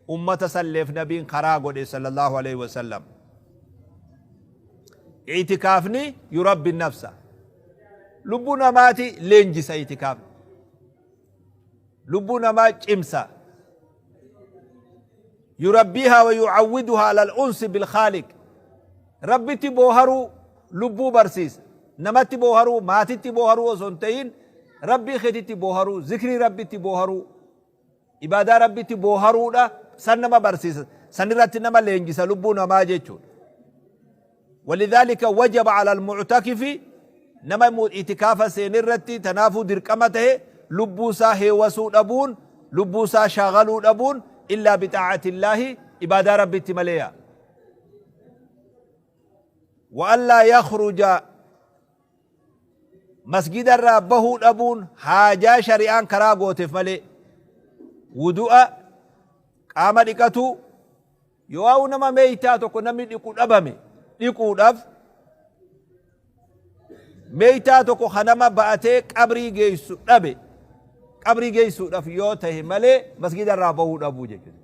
Ummata salleef nabiin karaa godhe sallallahu aleyhi wa sallam. I'tikaafni yurabbi nafsa. Lubbuu namaati leenjisa i'tikaafni. Lubbuu namaa cimsa. Yurabbiihaa wa yucawwiduhaa alal unsi bilkhaaliq. Rabbitti booharuu lubbuu barsiisa. Namatti booharuu, maatitti booharuu osoo hin ta'in Rabbii keetitti booharuu, zikrii Rabbitti booharuu. Ibaadaa Rabbitti booharuudha san nama barsiisa sanirratti nama leenjisa lubbuu namaa jechuudha. Walidhaalika wajaba ala almu'takifi nama itikaafa seenerratti tanaafuu dirqama tahe lubbuu isaa heewasuu dhabuun lubbuu isaa shaagaluu dhabuun illaa bixaa'atillaahi ibaadaa Rabbitti malee yaa. Wa allaa yakhruja Masgida irraa bahuu dhabuun haajaa shari'aan karaa gooteef malee. Wudu'a, qaama dhiqatuu, yoo nama meeytaa tokko namni dhiqu dhabame dhiquudhaaf, meeytaa tokko ka nama ba'atee qabrii geessu dhabe qabrii geessuudhaaf yoo tahe malee masgida irraa bahuu dhabuu jechuudha.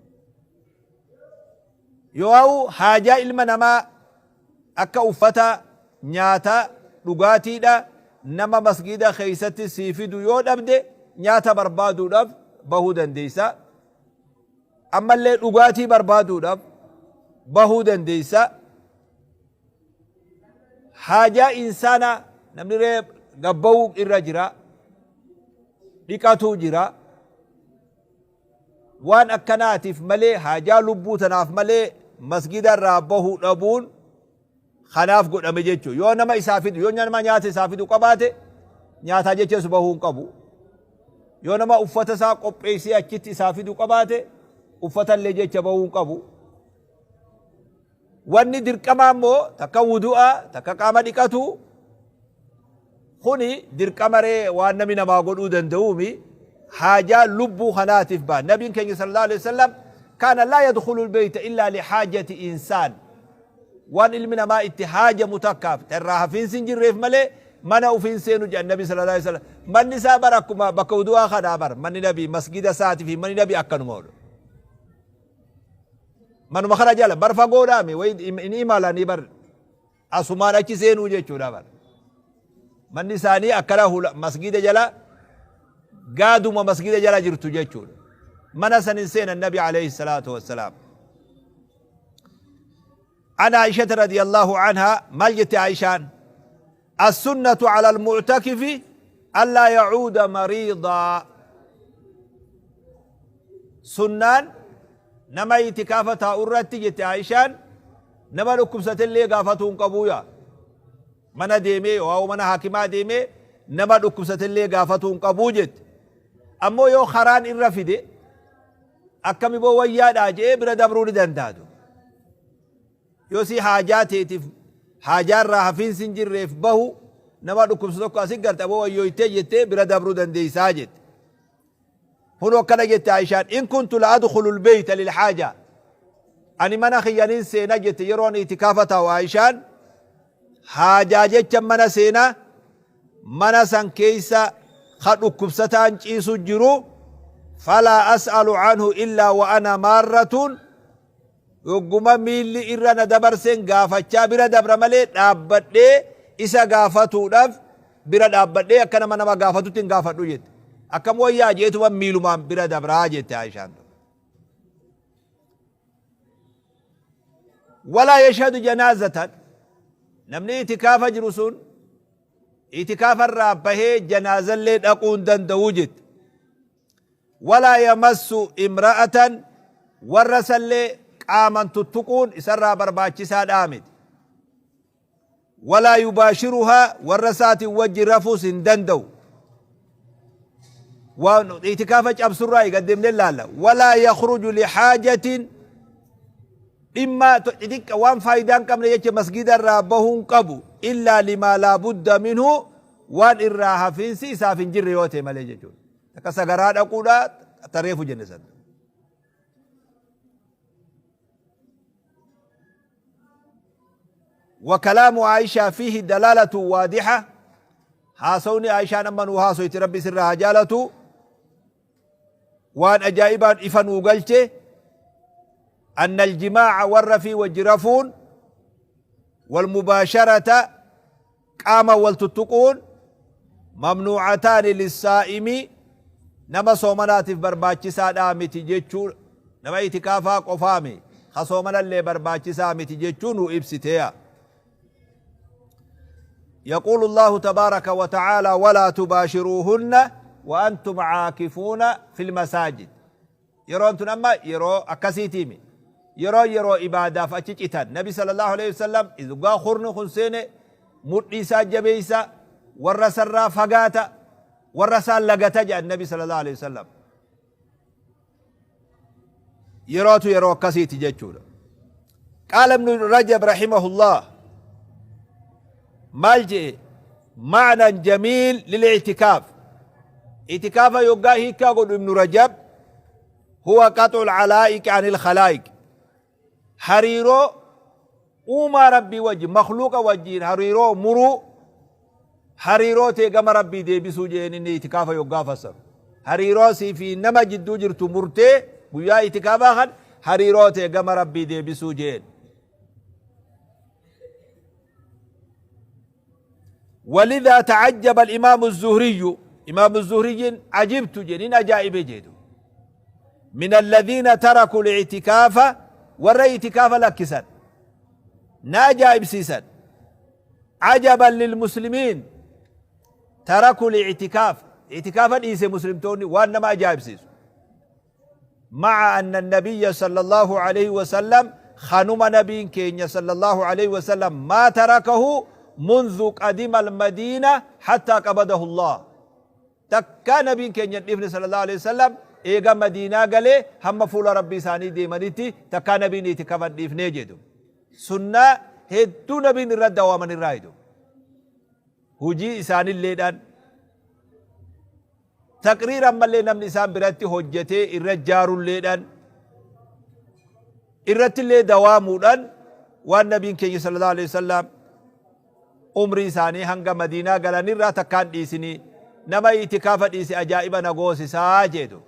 Yoo haajaa ilma namaa akka uffata, nyaata, dhugaatiidha nama masgiida keeysatti sii fidu yoo dhabde nyaata barbaaduudhaaf bahuu dandeeysa. Ammallee dhugaatii barbaaduudhaaf bahuu dandeeysa. Haajaa insaana namni ree gabba'uu irra jira, dhiqatuu jira. Waan akkanaatiif malee haajaa lubbuu tanaaf malee masgida irraa bahuu dhabuun kanaaf godhame jechuudha. Yoo nama isaa fidu, yoo nama nyaata isaa fidu qabaate nyaataa jechas bahuu hin qabu. Yoo nama uffata isaa qopheessee achitti isaa fidu qabaate uffata illee jecha bahuu hin qabu. Wanni dirqamaa immoo takka wudu'a, takka qaama dhiqatu kuni dirqama ree waan namni namaa godhuu danda'uumi haajaa lubbuu kanaatiif ba'a. Nabiin keenya sallallahu alaihi wasallam kaana laa yadkhulu albayta illaa lihaajati insaan. Waan ilmi namaa itti haajamu takkaaf irraa hafiinsi hin jirreef malee mana ufiin seenu jedhan nabi sallallahu alaihi wasallam. Manni isaa bara akkuma bakka wudu'aa kanaa bara manni nabii masgida isaatii fi manni nabii akkanuma oolu. Manuma kana jala bar fagoodhaami wayi hin imalanii bar asumaan achi seenuu jechuudha bar. Manni isaanii akkana hula masgida jala gaaduma masgida jala jirtu jechuudha. Mana san hin seenan nabi alayhi salaatu wassalaam. An Aishata radiyallahu anha maal jette Aishaan? As-sunnatu ala al-mu'takifi allaa yacuuda mariidaa. Sunnaan nama itikaafa taa'u irratti jette Aishaan nama dhukkubsatellee gaafatuu hin qabuu yaa. Mana deemee yoo mana hakimaa deemee nama dhukkubsatellee gaafatuu hin qabuu jette. Ammoo yoo karaan irra fide akkami boo wayyaadhaa je'ee bira dabruu ni danda'a. Yoo sii haajaa teetiif haajaa irraa hafiinsi hin jirreef bahu nama dhukkubsu tokko asi garte aboo wayyooytee jettee bira dabruu dandeeysaa jette. Hunoo akkana jette Aishaan in kuntu la adkhulu lbeyta lilhaaja ani mana kiyya nin seena jette yeroon itikaafa taa'u Aishaan haajaa jecha mana seena mana san keeysa ka dhukkubsataan ciisu jiru falaa as'alu anhu illaa wa ana maarratun Yogguma miilli irra na dabarsen gaafachaa bira dabra malee dhaabbadhee isa gaafatuudhaaf bira dhaabbadhee akka nama nama gaafatutti hin gaafadhu jette. Akkam wayyaa jeetuma miilumaan bira dabraa jette Aishaan. Walaa yashhadu janaazatan namni itikaafa jiru sun itikaafa irraa bahee janaazallee dhaquu hin danda'u jette. Walaa yamassu imra'atan warra isallee qaaman tuttuquun isarraa barbaachisaadhaa miti. Walaa yubaashiruhaa warra isaatiin wajji rafuus hin danda'u. Waan itikaafa cabsurraa gad deemnee laalla. Walaa yakhruju lihaajatin dhimma xixiqqa waan faayidaa hin qabne jecha masgida irraa bahuu hin qabu illaa limaa laa budda minhu waan irraa hafiinsi isaaf hin jirre yoo ta'e malee jechuudha. Takka sagaraa dhaquudha ta reefu jenne san. وكلام عائشة فيه دلالة واضحة haasawni Aishaan amma nuu haasoyti rabbi sirraa haa jaalatu waan ajaa'ibaan ifa nuu galche Anna aljimaaca warra fi wajji rafuun walmubaasharata qaama wal tuttuquun mamnuucataani lissaa'imi nama soomanaatiif barbaachisaadhaa miti jechuu nama itikaafaa qofaami ka soomanallee barbaachisaa miti jechuu nu ibsiteeya. يقول الله تبارك وتعالى ولا تباشروهن وأنتم عاكفون في المساجد. Yeroon tun amma yeroo akkasiitiimi. Yeroo yeroo ibaadaaf achi citan. Nabi sallallahu alaihi wasallam dhugaa kurni kun seene mudhii isaa jabeeysa, warra sarraa fagaata, warra isaan lagata jedhan Nabi sallallahu alaihi wasallam. Yerootu yeroo akkasiiti jechuudha. Qaala Ibnu Rajab rahimahullah maal je'e? Ma'nan jamiil lil-i'tikaaf. Itikaafa yoggaa hiikkaa godhu Ibnu Rajab huwa qax'ul alaa'iqi anil khalaa'iq. Hariiroo uumaa Rabbii wajjin, makhluuqa wajjin hariiroo muruu, hariiroo tee gama Rabbii deebisuu je'een inni itikaafa yoggaa fassaru. Hariiroo sii fi nama jidduu jirtu murtee guyyaa itikaafaa kan hariiroo tee gama Rabbii deebisuu je'een. ولذا تعجب الإمام الزهري، إمام الزهري عجبت جنين أجائب جيدو من الذين تركوا الاعتكاف ور اعتكاف لكسا ناجائب سيسا. عجبا للمسلمين تركوا الاعتكاف، اعتكافا إيسي مسلم توني وانما أجائب سيسو، مع أن النبي صلى الله عليه وسلم خنم نبي كينيا صلى الله عليه وسلم ما تركه منذ قدم المدينة حتى قبضه الله. تكا نبي كينيا ابن صلى الله عليه وسلم إيغا مدينة قالي هم فول ربي ساني دي منيتي تكا نبي نيتي كفن ديفني جدو سنة هدو نبي نرد ومن الرايدو هجي إساني الليدان تقريرا ملي نمني إسان براتي هجتي الرجار الليدان irratti illee dawaamuudhaan waan nabiin keenya sallallahu alaihi wasallam umrii isaanii hanga madiinaa galanirraa takkaan dhiisinii nama itikaafa dhiise ajaa'iba na goosisaa jedhu.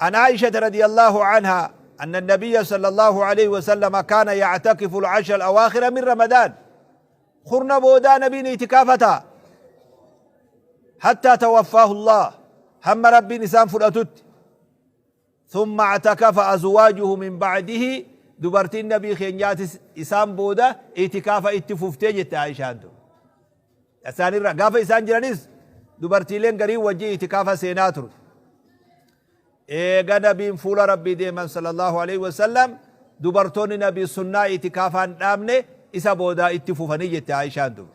عن عائشة رضي الله عنها أن النبي صلى الله عليه وسلم كان يعتكف العشر الأواخر من رمضان. خرنا بودا نبي اعتكافتا حتى توفاه الله هم ربي نسان فرأتت. ثم اعتكف أزواجه من بعده. دبرتي النبي خينيات إسام بودا اعتكاف اتفوفتي جت عائشة أنتو. أساني قافة إسان جرانيس دبرتي لين قريب وجه اعتكاف سيناتر. إيغا نبي فول ربي ديما صلى الله عليه وسلم دبرتوني نبي سنة اعتكافا نامني إسا بودا اتفوفني جت عائشة أنتو.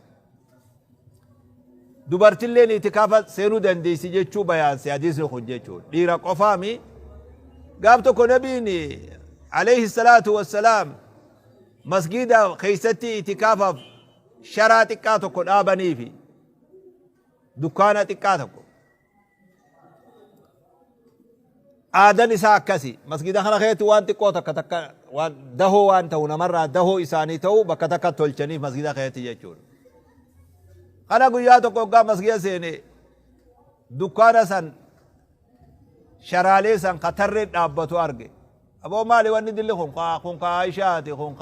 دبرتي لين اعتكاف سينو دنديسي جتشو بيان سياديس خن جتشو. ديرا قفامي قابتو نبيني عليه الصلاة والسلام مسجد خيستي اعتكافا شرا تكاتو كن آبني في دكانة تكاتو آدن إساء كسي مسجد خنا خيتي وان تكو تك تك وان دهو وان تو نمر دهو إساني تو بك تك تولچني مسجد خيتي جچور خنا گویا تو کوگا مسجد سيني دكانة سن شرالي سن قطر دابتو أرجع أبو مالي وان ندل خون خون عائشة خون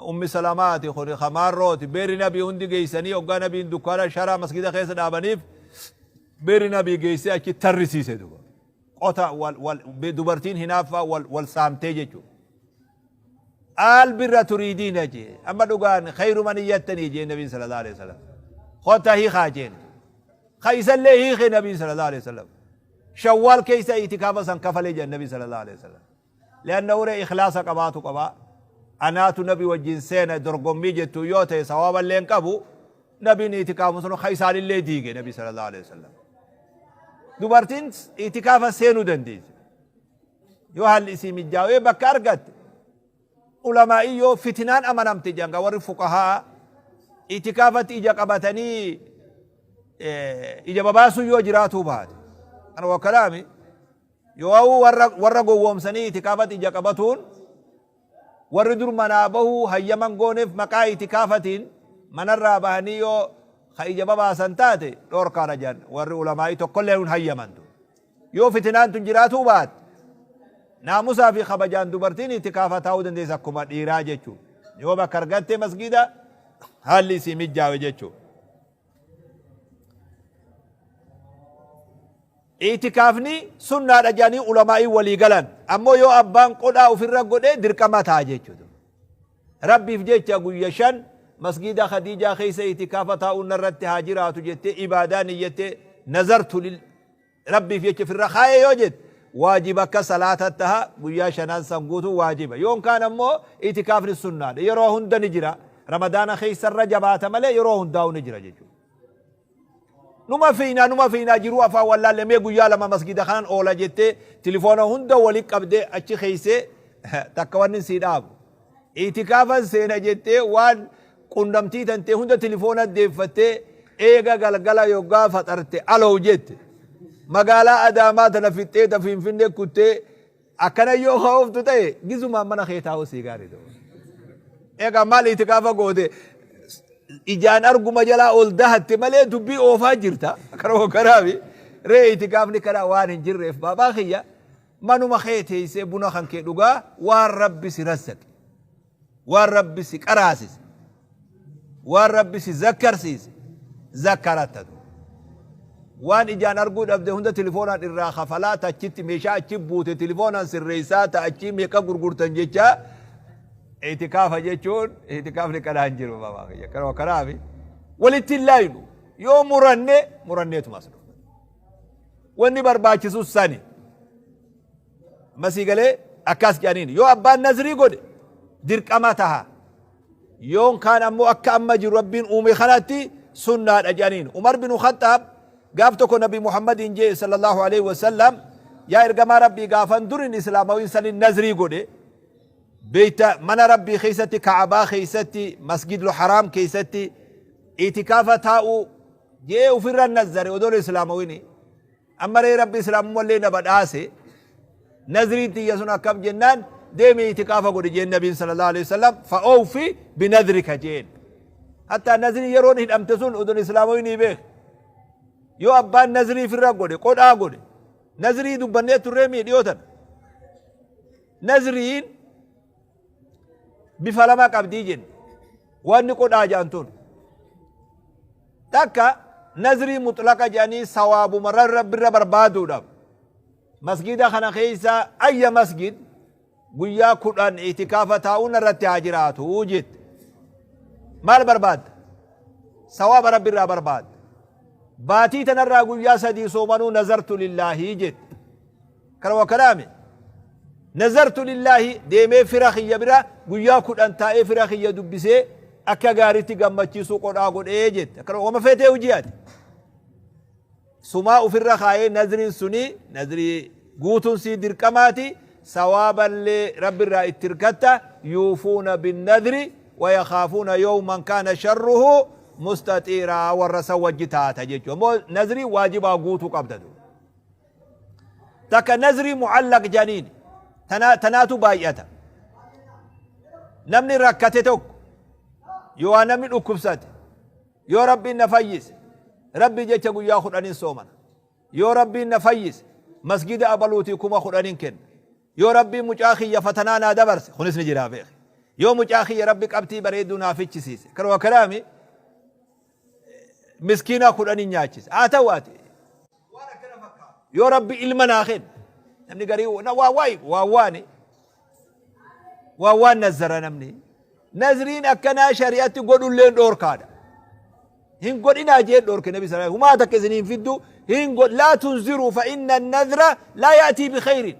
أم سلامات خون خمار روت بير نبي هندي جيسني أوغا نبي دكانة شرا مسجد خيس دابنيف بير نبي جيسي أكيد ترسي سيدو قطع وال دبرتين هنافا والسامتي جيجو آل بر تريدين جي أما دقان خير من يتني جي النبي صلى الله عليه وسلم خطا هي خاجين خيسا لي هي خي النبي صلى الله عليه وسلم شوال كيسا اعتكافا سن كفلي جي النبي صلى الله عليه وسلم لأنه رأي إخلاص قباتو قبا أناتو نبي وجنسين درقمي جتو يوتي سوابا لين قبو نبي اعتكافا سن خيسا للي ديجي النبي صلى الله عليه وسلم dubartiin itikaafa seenuu dandeessi. Yoo haalli isii mijaawee bakka argatte ulamaa'ii yoo fitinaan amanamte janga warri fuqahaa itikaafatti ija qabatanii ija babaasuu yoo jiraatuu baate. Kana wakkalaami yoo warra gowwoomsanii itikaafatti ija qabatuun warri dur manaa bahuu hayyaman gooneef maqaa itikaafatiin manarraa bahanii yoo ka ija babaasan taate dhoorkaadha jedhan warri ulamaa'ii tokkollee hin hayyamantu. Yoo fitinaan tun jiraatuu baatte Naamusaa fi kabajaan dubartiin itikaafa taa'uu dandeessa akkuma dhiiraa jechuudha. Yoo bakka argatte masgiida haalli isii mijjaawe jechuudha. Itikaafni sunnaadha jedhanii ulamaa'ii walii galan. Ammoo yoo abbaan qodhaa ofirra godhe dirqama ta'a jechuudha. Rabbiif jecha guyya 5 masgiida Khadiijaa keessa itikaafa taa'uun narratti haa jiraatu jettee ibaadaa niyyattee nazartu lil Rabbiif jecha ofirra kaaye yoo jette waajiba akka salaata taha, guyyaa shanaan san guutuun waajiba. Yoon kaan ammoo itikaafni sunnaadha. Yeroo hunda ni jira. Ramadaana keessa irra jabaata malee yeroo hundaa'u ni jira jechuudha. Numa fiinaa numa fiinaa jiruu afaan wallaalle, mee guyyaa 2 masgida kanan oola jettee tilifoona hunda wali qabdee achi keeysee takka wanni sii dhaabu. Itikaafan seena jettee waan qunnamtii tantee hunda tilifoona deeffattee eega galgala yoggaa faxarte aloow jette. Magaalaa Adaamaa tana fixxee ta Finfinnee kuttee akkana yoo kaooftu ta'e gizumaan mana kee taa'uu sii gaarii ta'u. Egaa maal itikaafa goote, ijaan arguma jalaa ol dahatte malee dubbii oofaa jirta. Karoo karaafi ree itikaafni karaa waan hin jirreef, baabaa kiyya, manuma kee teessee buna kan kee dhugaa waan Rabbi si rassaqe, waan Rabbi si qaraasise, waan Rabbi si zakkarsiise zakkaratta. Waan ijaan arguu dhabde hunda tilifoonaan irraa kafalaa, tachitti meeshaa achi buute tilifoonaan sirreessaa, ta achii meeqa gurgurtan jechaa itikaafa jechuun itikaafni kanaa hin jiru, baabaa kiyya. Kanuma kanaafi walitti hin laayinu. Yoo muranne muranneetuma as dhufna. Wanni barbaachisus sani. Masii galee akkas jedhaniin yoo abbaan nazrii godhe dirqama taha. Yoon kaan ammoo akka amma jiru Rabbiin uume kanatti sunnaadha jedhaniin. Umar bin Khaxxaab gaaf tokko Nabi Muhammadiin jee sallallahu alaihi wasallam, yaa ergamaa Rabbii, gaafan durin islaamawiin sanin nazrii godhe beeyta mana Rabbii keessatti, Ka'abaa keessatti, Masjidul Haraam keessatti itikaafa taa'uu jee ofirra nazzare odoon islaamawini. Amma ree Rabbi islaamummallee na badhaase, nazriin tiyya sun akkam jennaan, deemi itikaafa godhi jeen Nabiin sallallahu alaihi wasallam, fa'oofi binadrika jeen. Hatta nazrii yeroon hidhamte sun odoon islaamawini beek. Yoo abbaan nazrii firra godhe, qodhaa godhe, nazrii dubbannee turree mii dhiyootan. Nazriin bifa lama qabdii jenne. Wanni qodhaa jedhan tun. Takka nazrii mutlaqa jedhanii sawaabuma Rabbirra barbaaduudhaaf. Masgida kana keessa ayya masgid guyyaa 10 itikaafa taa'uun irratti haa jiraatu jette. Maal barbaadda? Sawaaba Rabbirraa barbaadda. Baatii tanarraa guyyaa 3 soomanuu nazartu lillaahii jette. Kana waa kalaame. Nazartu lillaahi deemee fira kiyya bira guyyaa 10 taa'ee fira kiyya dubbisee akka gaariitti gammachiisuu qodhaa godhee jette. Akkana wama feetee hojii ati. Sumaa ofirra kaayee nazriin suni nazrii guutuun sii dirqamaati, sawaaballee Rabbirraa itti hirkatta. Yuufuuna binnadri wayakaafuuna yawman kaana sharruhu mustaxiiraa warra san wajji taata jechuudha. Ammoo nazrii waajibaa guutuu qabda duuba. Takka nazrii mu'allaq jedhaniin tanaatu baay'ata. Namni rakkate tokko yoo waa namni dhukkubsate, yoo Rabbiin na fayyise Rabbii jecha guyyaa 10n soomana. Yoo Rabbiin na fayyise masgida abaluutii 10,000n kenna. Yoo Rabbiin mucaa kiyya fatanaa naa dabarse, kunis ni jiraa beeki. Yoo mucaa kiyya Rabbi qabxii bareedduu naa fichisiise. Kanuma kanaami miskiinaa 10n nyaachise. Haa ta'u ati waan akkana fakkaatu. Yoo Rabbi ilma naa kenne, namni garii waa waa waa waani waa waan nazzara namni. Nazriin akkanaa shari'atti godhulleen dhoorkaadha. Hin godhinaa jeen dhoorke Nabi sallallahu humaa takka isin hin fiddu hin god laa tunziruu fa inna nadra laa ya'tii bi khayrin.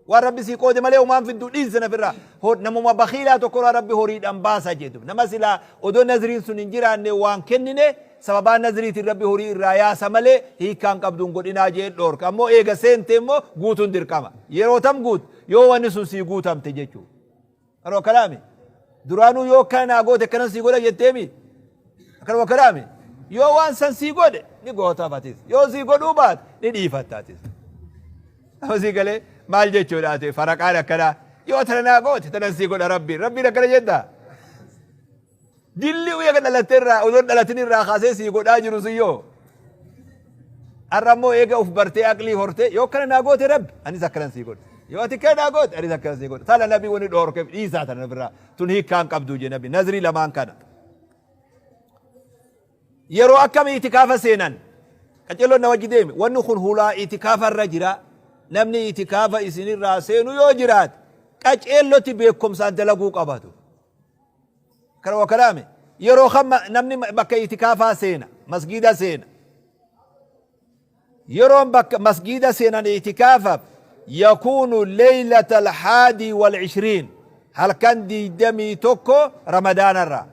Waan Rabbi sii qoode malee humaan fiddu dhiisi nafirraa. Namuma bakiilaa tokkorraa Rabbi horiidhaan baasa jedhu. Nama silaa odoo nazriin sun hin jiraanne waan kennine sababaa nazriitiin Rabbi horii irraa yaasa malee hiikkaan qabdu hin godhinaa jeen dhoorka. Ammoo eega seente immoo guutuun dirqama. Yeroo tam guut yoo wanni sun sii guutamte jechuudha. Kanuma kanaami. Duraanuu yoo akkana naa goote akkanan sii godha jetteemi. Akkanuma kanaami. Yoo waan san sii godhe ni gootaaf atis. Yoo sii godhuu baate ni dhiifatta atis. Amma sii galee maal jechuudha ati faraqaan akkanaa. Yoo tana naa goote tanan sii godha Rabbiin. Rabbiin akkana jettaa? Dilli uya dhalatte irraa odoo dhalatin irraa kaasee sii godhaa jiru sun yoo. Har'a immoo eega uf bartee aqlii hortee yoo akkana naa goote Rabbi anis akkanan sii godha. Yoo ati kana goote anis akkana sii godha. Tana nabi wani dhoorkeef dhiisaa tana nabirraa. Tun hiikkaan qabdu jee nabi. Nazrii lamaan kana. Yeroo akkam itikaafa seenan? Qaceelloon na wajji deemi. Wanni kun hulaa itikaafa irra jira. Namni itikaafa isinirraa seenu yoo jiraate qaceellotti beekumsaan dalaguu qabatu. Kana waa kalaame. Yeroo kam namni bakka itikaafaa seena? Masgiida seena. Yeroon bakka masgiida seenan itikaafaaf yakuunu leeylata alhaadii wal ishriin halkan 21 ramadaanarraa.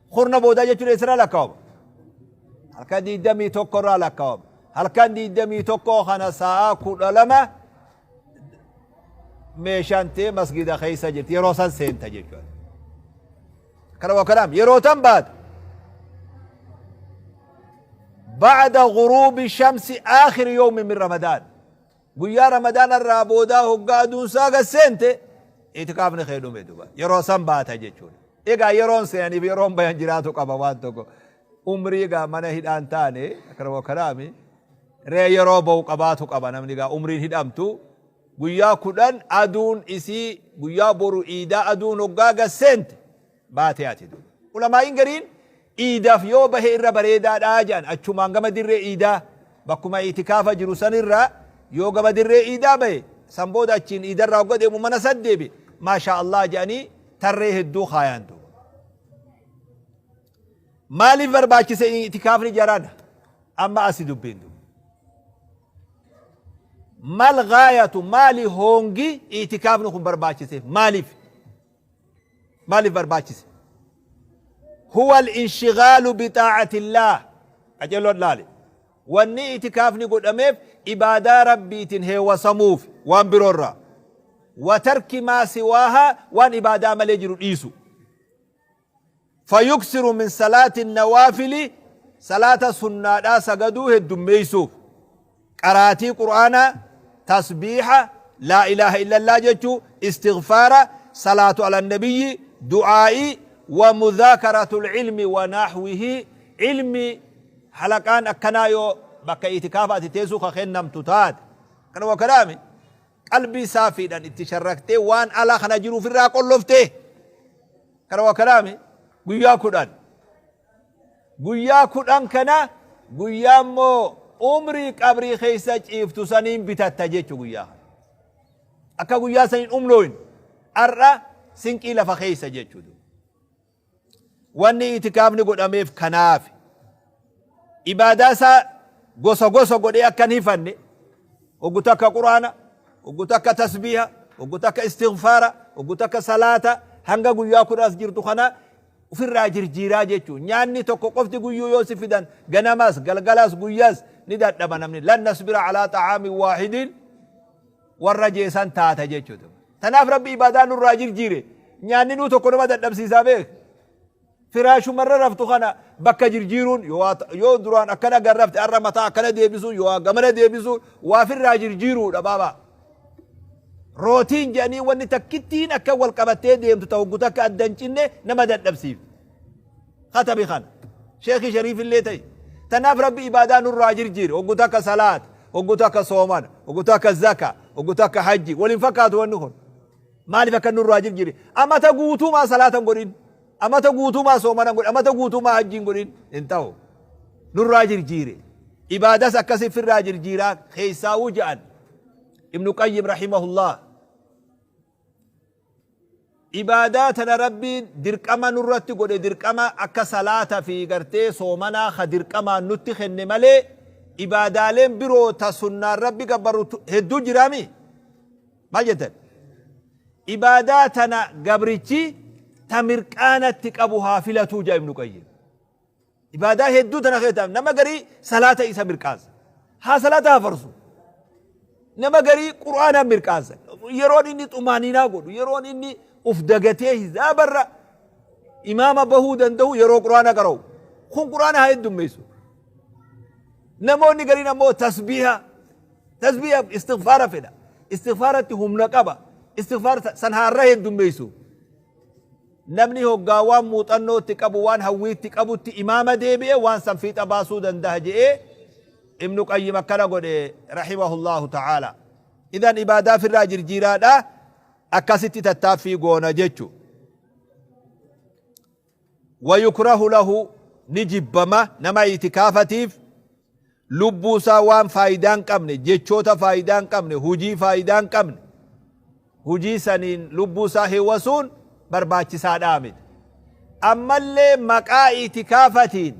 Kurna boodaa jechuun eessarraa lakkaawama? Halkan 21 irraa lakkaawama. Halkan 21 kana sa'aa 12 meeshaan tee masgiida keessa jirti yeroo san seenta jechuudha. Kana waa kanaam yeroo tan baate ba'da ghuruubi shamsi aakhiri yawmi min ramadaan guyyaa ramadaana irraa boodaa hoggaa aduun isaa gad seente itikaafni kee dhume duba yeroo san baata jechuudha. Egaa yeroon seenaniif yeroon bayan jiraatu qaba waan tokko umrii egaa mana hidhaan taane akkana waa kanaami ree yeroo ba'u qabaatu qaba namni egaa umriin hidhamtu Guyyaa 10 aduun isii guyyaa boru iidaa aduun hoggaa gad seente baate ati duuba. Ulamaa'iin gariin iidaaf yoo bahe irra bareedaadha jedhan achumaan gama dirree iidaa bakkuma itikaafa jiru sanirraa yoo gama dirree iidaa bahe san booda achiin iidarraa hogga deemu mana san deebi maashaa Allah jedhanii tarree hedduu kaayan duuba. Maaliif barbaachise itikaafni jarana? Amma asi dubbiin duuba. Mal gaayatu maali hoongi itikaafni kun barbaachiseef maaliif? Maaliif barbaachise? Huwa al-inshigaalu bixaa'atillaah. Qajeeloon laali. Wanni itikaafni godhameef ibaadaa Rabbiitiin heewasamuuf waan biroorraa. Wa tarki maa siwaahaa waan ibaadaa malee jiru dhiisu. Fayuksiru min salaati nawaafili salaata sunnaadhaa sagaduu heddummeeysuuf, qaraatii qur'aanaa, tasbiiha, laa ilaaha illallah jechuu, istighfaara, salaatu ala nabiyyi, du'aa'ii, wa mudhaakaratul ilmi wa nahwihi, ilmi halaqaan akkanaa yoo bakka itikaafa ati teessuu ka kennamtu taate kana wa kalaami qalbii saafiidhaan itti sharraktee waan alaa kana jiru ofirraa qolloftee Kana waa kanaami guyyaa 10. Guyyaa 10 kana guyyaa immoo umrii qabrii keessa ciiftu saniin bitatta jechu guyyaa kana. Akka guyyaa saniin umnooyin har'a sinqii lafa keessa jechuudha. Wanni itikaafni godhameef kanaafi. Ibaadaa isaa gosa gosa godhee akka hin hifanne hoggu takka quraana, hoggu takka tasbiiha, hoggu takka istighfaara, hoggu takka salaata hanga guyyaa 10 as jirtu kana ofirraa jirjiiraa jechuun nyaanni tokko qofti guyyuu yoo si fidan ganamas galgalas guyyaas ni dadhaba namni lan nasbira alaa xa'aamin waahidin warra jeesan taata jechuudha. Tanaaf Rabbi ibaadaa nurraa jirjiire nyaanni nuu tokko nama dadhabsiisaa beek. Firaashumarra raftu kana bakka jirjiiruun yoo duraan akkana gad rafte har'a mataa akkana deebisuun yoo gamana deebisuun waa firraa jirjiiruudha baabaa. Rootiin jedhanii wanni takkittiin akka wal qabattee deemtu ta'u hoggu takka adda hin cinne nama dadhabsiifti. Katabi kana. Sheekii Shariif illee ta'e. Tanaaf Rabbi ibaadaa nurraa jirjiire. Hoggu takka salaata, hoggu takka soomana, hoggu takka zaka, hoggu takka hajji. Waliin fakkaatu wanni kun. Maaliif akka nurraa jirjiire? Amata guutuu maa salaata hin godhin? Amata guutuu maa soomana hin godhin? Amata guutuu maa hajji hin godhin? Hin ta'u. Nurraa jirjiire. Ibaadas akkasii firraa jirjiiraa keessaa'uu ja'an. Ibnu Qayyim rahimahullah. Ibaadaa tana Rabbiin dirqama nurratti godhe dirqama akka salaata fi gartee soomanaa ka dirqamaan nutti kenne malee ibaadaaleen biroo ta sunnaan Rabbi gabbarru hedduu jiraami. Maal jettan? Ibaadaa tana gabrichi ta mirqaanatti qabu haa filatuu jaa Ibnu Qayyim. Ibaadaa hedduu tana keessa nama garii salaata isa mirqaansa. Haa salaata haa farsu. Nama garii qur'aanaan mirqaansa. Yeroon inni xumaaniinaa godhu, yeroon inni uf dagatee hizaabarra imaama bahuu danda'u yeroo qur'aana qara'u. Kun qur'aana haa heddummeessu. Namoonni gariin ammoo tasbiiha Tasbiiha istighfaara fedha. Istighfaaratti humna qaba. Istighfaara san haarra heddummeessu. Namni hoggaa waan muuxannootti qabu waan hawwiitti qabutti imaama deebi'e waan san fiixa baasuu danda'a je'ee Ibnu Qayyim akkana godhe rahimahullaahu ta'aala. Idan ibaadaa firraa jirjiiraadha akkasitti tattaaffii goona jechu. Wayukrahu lahu, ni jibbama nama itikaafatiif lubbuu isaa waan faayidaa hin qabne, jechoota faayidaa hin qabne, hujii faayidaa hin qabne, hujii saniin lubbuu isaa heewwasuun barbaachisaadhaa miti. Ammallee maqaa itikaafatiin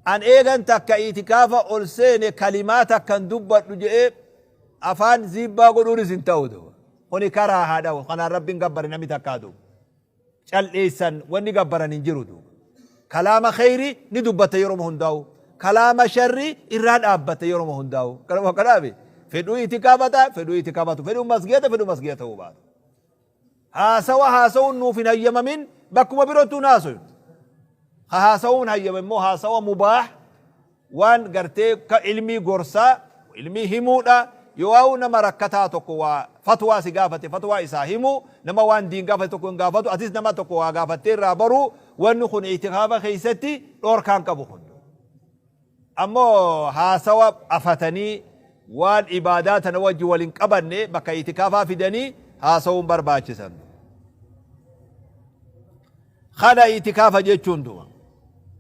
an eegan takka itikaafa ol seene kalimaa takkan dubbadhu jedhee afaan ziibbaa godhuunis hin ta'u duuba. Kuni karaa haa dha'u kanaan Rabbiin gabbare namni takkaa duuba. Cal'eessan wanni gabbaran hin jiru duuba. Kalaama kheyrii ni dubbatta yeroma hundaa'u. Kalaama sharrii irraa dhaabbatta yeroma hundaa'u. Kanuma kanaafi fedhuu itikaafata, fedhuu itikaafatu, fedhuu masgiyata, fedhuu masgiya ta'uu baata. Haasawa haasawuun nuuf hin hayyamamin bakkuma birottuu hin haasoynu. Ka haasawuun hayyame immoo haasawa mubaah, waan gartee ka ilmii gorsaa, ilmii himuudha, yoo nama rakkataa tokko waa fatwaa si gaafate fatwaa isaa himuu, nama waan diin gaafate tokko hin gaafatu, atis nama tokko waa gaafattee irraa baruu, wanni kun itikaafa keessatti dhoorkaan qabu kun. Ammoo haasawa afatanii waan ibaadaa tana wajji wal hin qabanne bakka itikaafaa fidanii haasawuun barbaachisan. Kana itikaafa jechuun duba.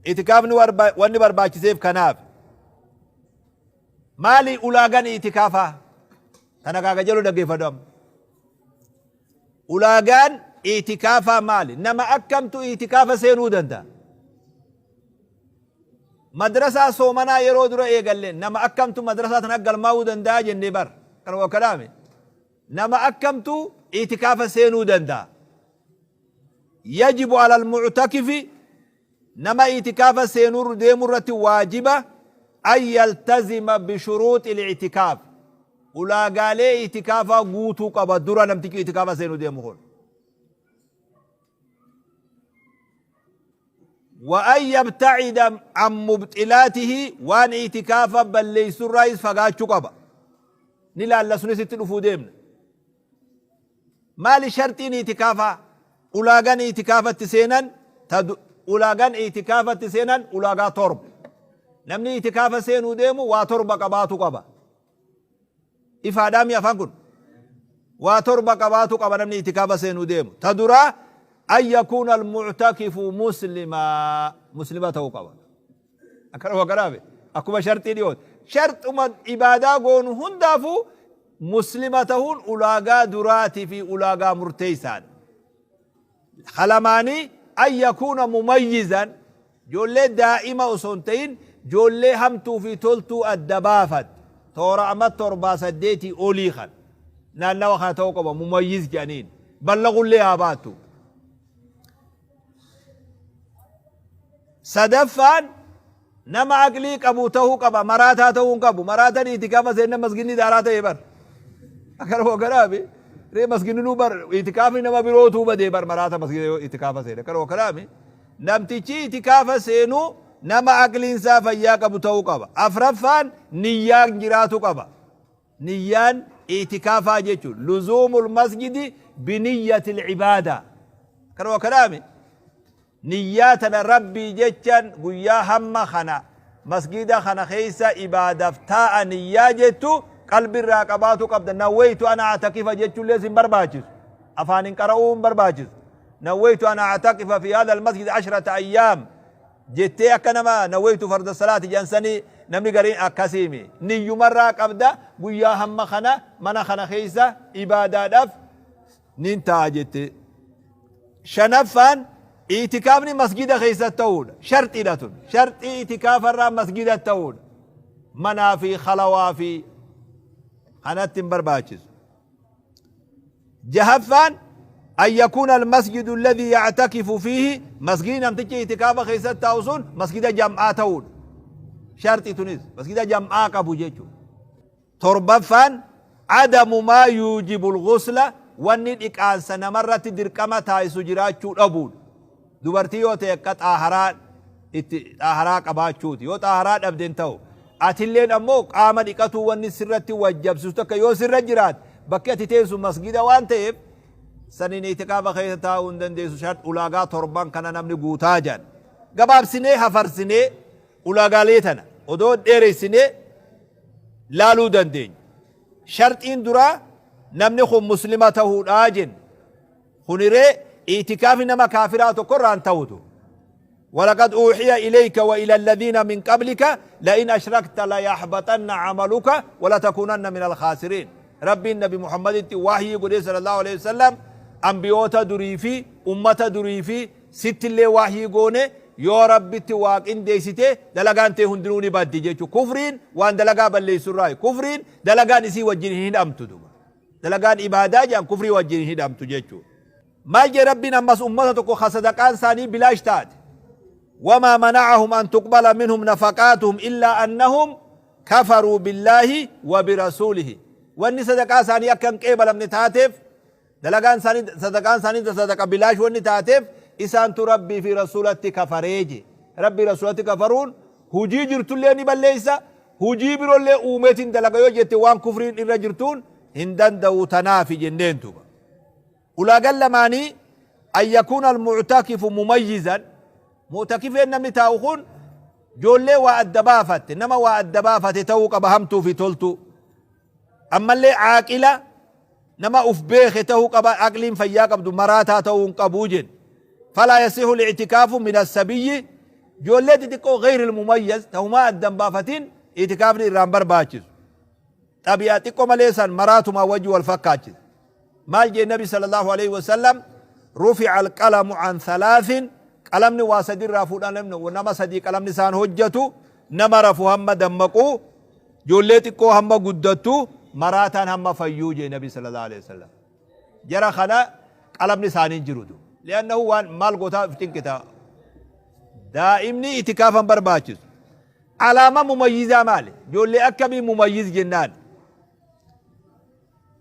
Itikaafni wanni barbaachiseef kanaaf. Maali ulaagan itikaafaa? Tana kaaga jedhu dhaggeeffadhu amma. Ulaagaan itikaafaa maali? Nama akkamtu itikaafa seenuu danda'a? Madrasaa soomanaa yeroo dura eegalle nama akkamtu madrasaa tana galmaa'uu danda'a jennee bar. Kanuma kanaame. Nama akkamtu itikaafa seenuu danda'a? Yajibu alal mu'takifi, nama itikaafa seenuu deemu irratti waajiba, an yaltazima bishuruuxi i'tikaaf, ulaagaalee itikaafaa guutuu qaba dura namtichi itikaafa seenuu deemu kun. Wa an yabtacida an mubxilaatihi, waan itikaafa balleessurraayis fagaachuu qaba. Ni laalla, sunis itti dhufuu deemna. Maali sharxiin itikaafaa? Ulaagaan itikaafatti seenan ulaagaan itikaafatti seenan ulaagaa 7. Namni itikaafa seenuu deemu waa 7 qabaatu qaba. Ifaadhaami afaan kun? Waa 7 qabaatu qaba namni itikaafa seenuu deemu. Ta duraa, an yakuuna almu'takifu muslimaa, muslima ta'uu qaba. Akkanuma kanaafi akkuma sharxii dhiyooti. Sharxuma ibaadaa goonu hundaafuu muslima tahuun ulaagaa duraatii fi ulaagaa murteessaadha. Kalamaanii, an yakuuna mumayyizan, ijoollee daa'ima osoo hin ta'in ijoollee hamtuu fi toltuu adda baafatte, toora ama 7 8 olii kan naannawa kana ta'uu qaba mumayyiz jedhaniin, ballagullee haa baattu. Sadaffaan, nama aqlii qabu ta'uu qaba, maraataa ta'uu hin qabu. Maraataan itikaafa seenna masginni daaraa ta'e bar. Akkanuma kanaafi ree masginninuu bar itikaafni nama birootuu badee bar maraata masgina yoo itikaafa seene. Akkanuma kanaafi namtichi itikaafa seenuu nama aqliin isaa fayyaa qabu ta'uu qaba. Afraffaan, niyyaan jiraatu qaba. Niyyaan itikaafaa jechuun luzuumul masjidi biniyyatil ibaadaa. Akkanuma kanaami niyyaa tana Rabbii jechan guyyaa hamma kana masgida kana keessa ibaadaf taa'a niyyaa jettu qalbirraa qabaatu qabda. Nawwaytu an a'takifa jechuullee sin barbaachisu. Afaanin qara'uu hin barbaachisu. Nawwaytu an a'takifa fi hadha almasjid ashrata ayyaam jettee akka nama nawwaytu farda salaati jedhan sanii namni gariin akkasiimi. Niyyumarraa qabda, guyyaa hamma kana mana kana keessa ibaadaadhaaf nin taa'a jette. Shanaffaan, itikaafni masgida keessa ta'uudha. Sharxiidha tun. Sharxii itikaafarraa masgida ta'uudha. Manaa fi khalawaa fi kanatti hin barbaachisu. Jahaffaan, an yakuuna almasjidu alladhii yactakifu fiihi, masgidni namtichi itikaafa keessatti taa'u sun masgida jam'aa ta'uudha. Sharxii tunis masgida jam'aa qabu jechuudha. Torbaffaan, adamu maa yuujibu alghusla, wanni dhiqaansa namarratti dirqama taasisu jiraachuu dhabuudha. Dubartii yoo ta'e akka xaaharaa itti xaaharaa qabaachuuti. Yoo xaaharaa dhabde hin ta'u. Atilleen ammoo qaama dhiqatuu wanni sirratti wajjabsiisu takka yoo sirra jiraate, bakki ati teessu masgida waan ta'eef saniin itikaafa keessa taa'uu hin dandeessu. Shart ulaagaa torban kana namni guutaa jedhan. Gabaabsinee hafarsinee ulaagaalee tana odoo dheeressinee laaluu dandeenya. Sharxiin duraa namni kun muslima tahuudha jenne. Kuniree i'tikaafni nama kaafiraa tokko irraa hin tahutu. Walaqad uuhiya ilayka wa ila alladhiina min qablika la'in ashrakta layahbaxanna amaluka walatakuunanna min alkhaasiriin. Rabbiin Nabi Muhammaditti wahyii godhee sallallahu alaihi wasallam ambiyoota durii fi ummata durii fi sittillee wahyii goone yoo Rabbitti waa qindeessite dalagaan tee hundinuu ni baddi jechuudha. Kufriin waan dalagaa balleessurraayi. Kufriin dalagaan isii wajjin hin hidhamtu duba. Dalagaan ibaadaa jedhan kufrii wajjin hin hidhamtu jechuudha. Maal jee Rabbiin ammas ummata tokko ka sadaqaan isaanii bilaash taate. Wamaa mana'ahum an tuqbala minhum nafaqaatuhum illaa annahum kafaruu billaahi wa birasuulihi. Wanni sadaqaa isaanii akka hin qeebalamne taateef dalagaan isaanii sadaqaan isaanii sadaqa bilaash wanni taateef isaantu Rabbii fi Rasuulatti kafaree je. Rabbii Rasuulatti kafaruun hujii jirtullee ni balleessa, hujii birollee uumeetiin dalaga yoo jette waan kufriin irra jirtuun hin danda'u tanaafi jenneen duuba. Ulaagaan lamaanii an yakuuna almu'takifu mumayyizan mu'takifeen namni taa'u kun joollee waa adda baafatte nama waa adda baafate ta'uu qaba hamtuu fi toltuu. Ammallee caaqila nama uf beeke ta'uu qaba aqliin fayyaa qabdu maraataa ta'uu hin qabuu jedhe. Falaa yasihu li'tikaafu min assabiyyi joollee xixiqqoo gayri mumayyaz tahumaa adda hin baafatin i'tikaafni irraa hin barbaachisu. Xabi'a xiqqoo malee san maraatumaa wajji wal fakkaachisa. Maal jee Nabi sallallahu alaihi wasallam rufi'a alqalamu an thalaasin qalamni waa sadi irraa fuudhan nama sadii qalamni isaan hojjatu nama rafu hamma dammaqu Ijoollee xiqqoo hamma guddattu maraataan hamma fayyuu jee Nabi sallallahu alaihi wasallam. Jara kana qalamni isaanii hin jiru duuba. Li'annahu waan maal gootaa of cinqita. Daa'imni itikaafa hin barbaachisu. Alaama mumayyizaa maali? Ijoollee akkamii mumayyiz jennaan?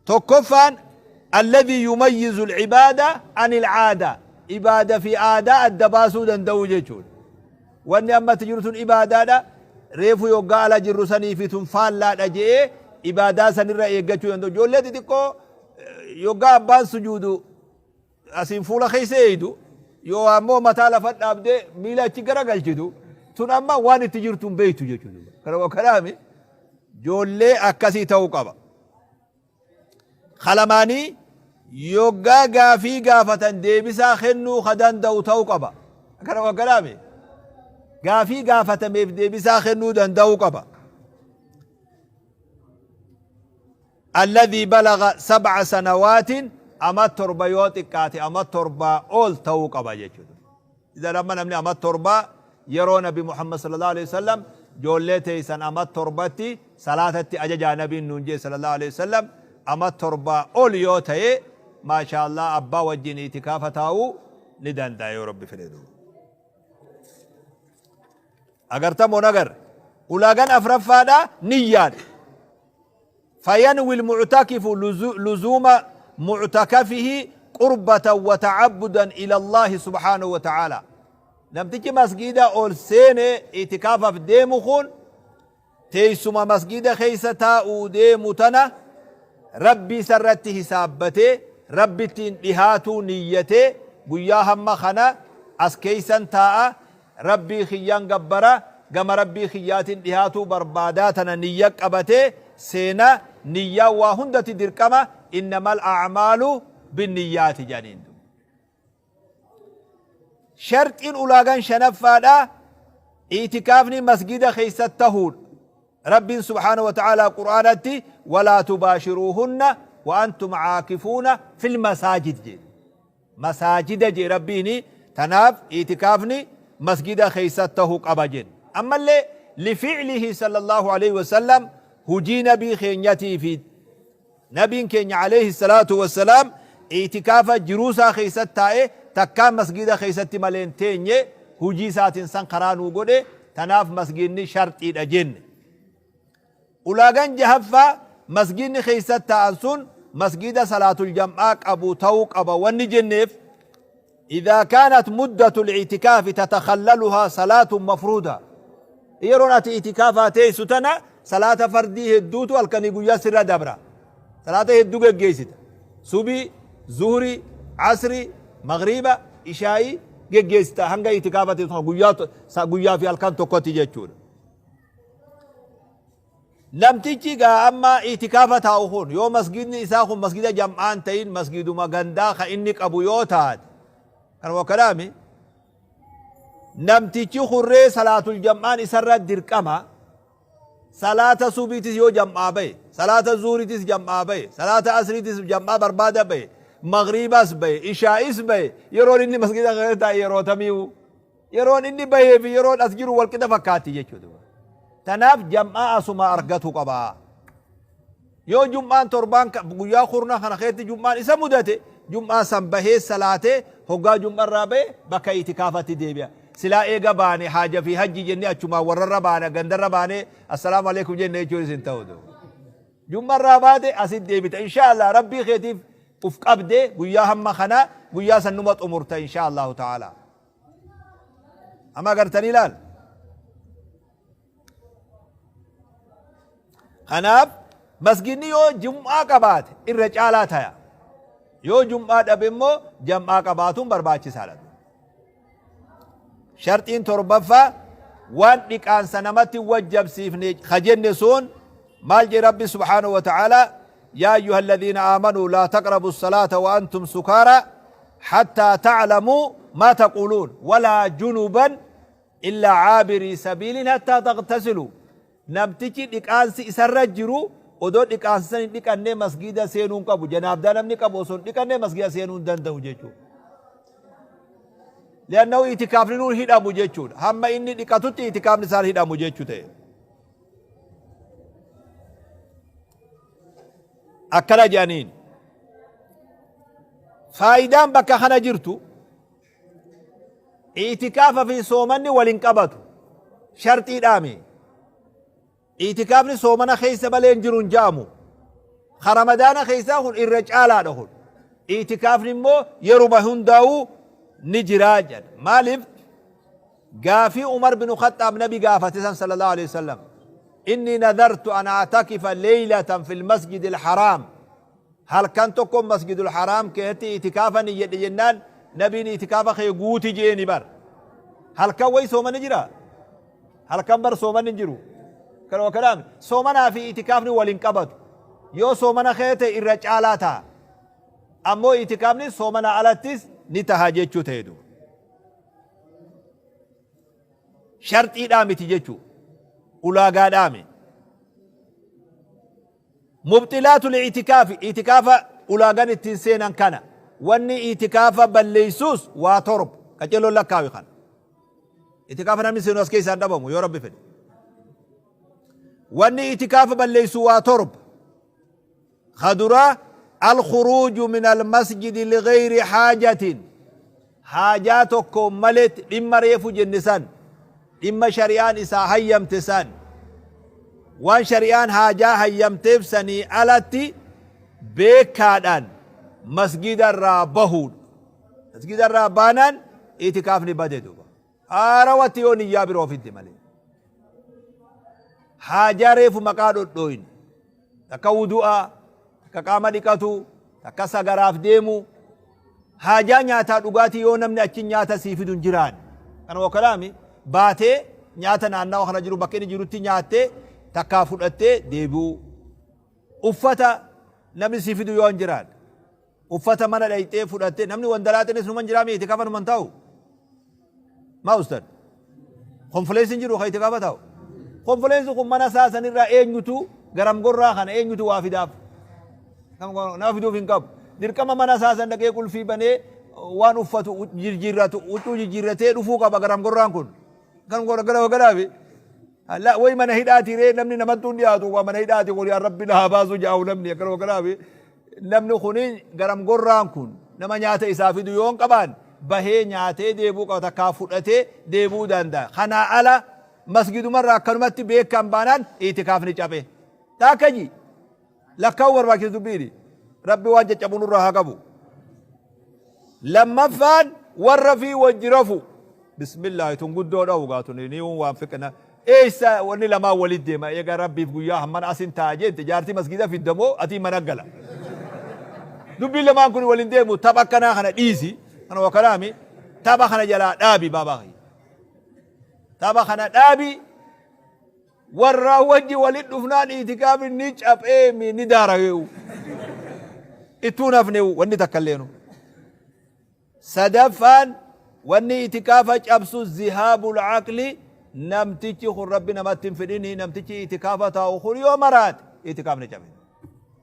Tokkoffaan alladhii yumayyizu al-ibaada anil aada. Ibaada fi aadaa adda baasuu danda'uu jechuudha. Wanni amma itti jiru tun ibaadaadha. Reefu yoggaa ala jirru sanii fi tun faallaadha je'ee ibaadaa sanirra eeggachuu danda'u. Ijoollee xixiqqoo yoggaa abbaan sujuudu asiin fuula keessa eeydu yoo ammoo mataa lafa dhaabdee miila achi garagalchitu tun amma waan itti jirtu hin beektu jechuudha. Kana kanaami ijoollee akkasii ta'uu qaba. Kalamaanii yoggaa gaafii gaafatan deebisaa kennuu ka danda'u ta'uu qaba. Kana kanaami gaafii gaafatameef deebisaa kennuu danda'uu qaba. Alladhii balaga sab'a sanawaatin ama 7 yoo xiqqaate ama 7 ol ta'uu qaba jechuudha. Idan amma namni ama 7 yeroo Nabi Muhammad sallallahu alaihi wasallam joollee teessan ama 7tti salaatatti ajajaa Nabiin nuun jee sallallahu alaihi wasallam ama 7 ol yoo ta'e maashaallah abbaa wajjin itikaafa taa'uu ni danda'a yoo Rabbi fedhe duuba. Agartamoo nagarre ulaagaan afraffaadha niyyaadha. Fayanwi almu'takifu luzuuma mu'takafihi qurbatan wa ta'abbudan ila Allaahi subhaanahu wa ta'aalaa. Namtichi masgiida ol seene i'tikaafaaf deemu kun teessuma masgiida keessa taa'uu deemu tana Rabbii isarratti hisaabbatee Rabbittiin dhihaatuu niyyatee guyyaa hamma kana as keessan taa'a Rabbii kiyyan gabbara, gama Rabbii kiyyaatin dhihaatuu barbaadaa tana niyya qabatee seena, niyyaan waa hundatti dirqama, innamal a'maalu binniyyaati jedhaniin duuba. Sharxiin ulaagaan shanaffaadha, i'tikaafni masgida keessatti tahuudha. Rabbiin subhaanahu wa ta'aalaa Qur'aanatti walaa tubaashiruuhunna wa antum caakifuuna fil masaajid jedhe. Masaajida jee Rabbiini tanaaf i'tikaafni masgida keessa tahu qaba jenne. Ammallee lifi'lihi sallallahu aleyhi wasallam hujii nabii keenyatiifi nabiin keenya aleyhi salaatu wassalaam i'tikaafa jiruu isaa keessatti taa'e takkaa masgida keessatti malee hin teenye hujii isaatiin san karaa nuu godhe tanaaf masgidni sharxiidha jenne. Ulaagaan jahaffaa masgiidni keessatti taa'an sun masgiida salaatul jam'aa qabu ta'uu qaba wanni jenneef idhaa kaanat muddatul i'tikaafi tatakhallaluhaa salaatun mafruuda yeroon ati i'tikaafaa teessu tana salaata fardii hedduutu halkanii guyyaa sirra dabra salaata hedduu geggeessita subii zuhrii asrii magriiba ishaayii geggeessita hanga i'tikaafa teessu guyyaa fi halkan tokkotti jechuudha. Namtichi gaa amma itikaafa taa'u kun yoo masgidni isaa kun masgida jam'aa hin ta'in, masgiduma gandaa ka inni qabu yoo taate, kanuma kanaami namtichi kurree salaatul jam'aan isarra dirqama. Salaata subiitis yoo jam'aa bahe, salaata zuuritis jam'aa bahe, salaata asriitis jam'aa barbaada bahe, magriibas bahe, ishaa'is bahe, yeroon inni masgida keessa taa'e yeroo tamiiwu yeroon inni bahee fi yeroon as jiru walqixa fakkaatti jechuudha. Tanaaf jam'aa asuma argatu qaba. Yoo jum'aan torbaan guyyaa kurna kana keessatti jum'aan isa mudate, jum'aa san bahee salaatee, hoggaa jum'arraa bahe bakka itikaafatti deebi'a. Silaa eega baane haaja fi hajji jennee achumaan warrarra baana, gandarra baanee assalaamu alaikum jenne jechuun isin ta'u. Jum'arraa baate asitti deebita. Insha Allah Rabbii keetiif uf qabde guyyaa hamma kana guyyaa san numa xumurta insha Allahu ta'ala. Amma agartanii ilaal. Kanaaf masgidni yoo jum'aa qabaate irra caalaa taya. Yoo jum'aa dhabe immoo jam'aa qabaatuun barbaachisaadha. Sharxiin torbaffaa waan dhiqaansa namatti wajjabsiifne ka jenne sun maal jee Rabbi subhaanahu wa ta'ala: yaa ayyuha alladhiina aamanuu laa taqrabu salaata wa antum sukaara hattaa ta'lamuu maa taquuluun walaa junuban illaa caabirii sabiilin hattaa taqtasiluu. Namtichi dhiqaansi isarra jiru odoo dhiqaansa san hin dhiqannee masgiida seenuu hin qabu. Janaabdaa namni qabu osoo hin dhiqannee masgiida seenuu hin danda'u jechuudha. Li'annahu itikaafni nuun hidhamu jechuudha. Hamma inni dhiqatutti itikaafni isaan hidhamu jechuu ta'e. Akkana jedhaniin. Faayidaan bakka kana jirtu, Iitikaafa fi soomanni wal hin qabatu. Sharxiidhaami. Iitikaafni soomana keessa malee hin jiru hin ja'amu. Ka Ramadaana keessaa kun irra caalaadha kun. Iitikaafni immoo yeruma hundaa'uu ni jiraa jedha. Maaliif? Gaafii Umar bin Khaxxaab Nabi gaafate san sallallahu alaihi wasallam. Inni nadartu an a'takifa leeylatan fil masjidil haraam. Halkan tokko Masjidul Haraam keessatti itikaafa niyyadhe jennaan, Nabiin itikaafa kee guuti jeeni bar. Halkan wayi soomanni jira? Halkan bar soomanni hin jiru. Kanuma kanaaf soomanaa fi itikaafni wal hin qabatu. Yoo soomana kee ta'e irra caalaa ta'a. Ammoo itikaafni soomana alattis ni taha jechuu ta'e duuba. Sharxiidhaa miti jechuu. Ulaagaadhaa miti. Mubxilaatul i'tikaafi, i'tikaafa ulaagan ittiin seenan kana. Wanni i'tikaafa balleeysuus waa torba. Qaceelloon lakkaawi kana. I'tikaafa namni seenu as keessaa hin dhabamu yoo Rabbi fedhe. Wanni i'tikaafa balleeysu waa torba. Ka duraa, alkhuruuju min almasjidi lighayri haajatin. Haajaa tokkoon maletti, dhimma reefu jenne san, dhimma shari'aan isaa hayyamte san, waan shari'aan haajaa hayyamteef sanii alatti beekaadhaan masgida irraa bahuudha. Masgida irraa baanaan itikaafni bade duuba. Haarawatti yoo niyyaa biroo fidde malee. Haajaa reefu maqaa dhodhooyne. Takka wudu'aa, takka qaama dhiqatu, takka sagaraaf deemu, haajaa nyaataa dhugaatii yoo namni achi nyaata sii fidu hin jiraanne. Kana wakalaami baatee nyaata naannawa kana jiru bakka inni jirutti nyaattee takkaa fudhattee deebi'uu. Uffata namni sii fidu yoo hin jiraanne. Uffata mana dhayxee fudhattee, namni wandalaaxinis numan jiraa miti kafa numan taa'u. Maa ustad? Konfileensi hin jiru kan itti kafa taa'u. Konfileensi kun mana isaa sanirraa eenyutu garam gorraa kana eenyutu waa fidaaf? Nama fiduuf hin qabu. Dirqama mana isaa san dhaqee qulfii banee waan uffatu jijjiirratu, huccuu jijjiirratee dhufuu qaba garam gorraan kun. Kan gara garaafi. La way mana hidhaati ree, namni namattuu hin dhiyaatu, waa mana hidhaati kun, yaa Rabbi na haa baasu jaa'u namni akkana kanaafi namni kuni garam gorraan kun nama nyaata isaa fidu yoo hin qabaan bahee nyaatee deebuu qaba, takkaa fudhatee deebuu danda'a. Kanaa ala masgidumarraa akkanumatti beekan baanaan itikaafni cabe. Taakkaji lakkaa'uu barbaachisu dubbiini. Rabbi waan caccabu nurraa haa qabu. Lammaffaan warra fi wajji rafu. Bismillaahi, tun guddoo dha'u gaa, tun ni waan fiqna. Eessa wanni lamaan walitti deema? Eega Rabbiif guyyaa hammana asin taa'a jette, jaartii masgiida fidda moo atii mana gala? Dubbiin lamaan kun waliin deemu. Tapha akkanaa kana dhiisi. Kana wakalaami tapha kana jalaa dhaabi baabaa kiyya. Tapha kana dhaabi. Warraa wajji walit dhufnaan iitikaafni ni capheemi ni daaraweewu. Ittuu hin hafneewu wanni takka illeenu. Sadaffaan wanni itikaafa cabsu zihaabul aqli, namtichi kun Rabbi namatti hin fidhini, namtichi itikaafa taa'u kun yoo maraate itikaafni cabe.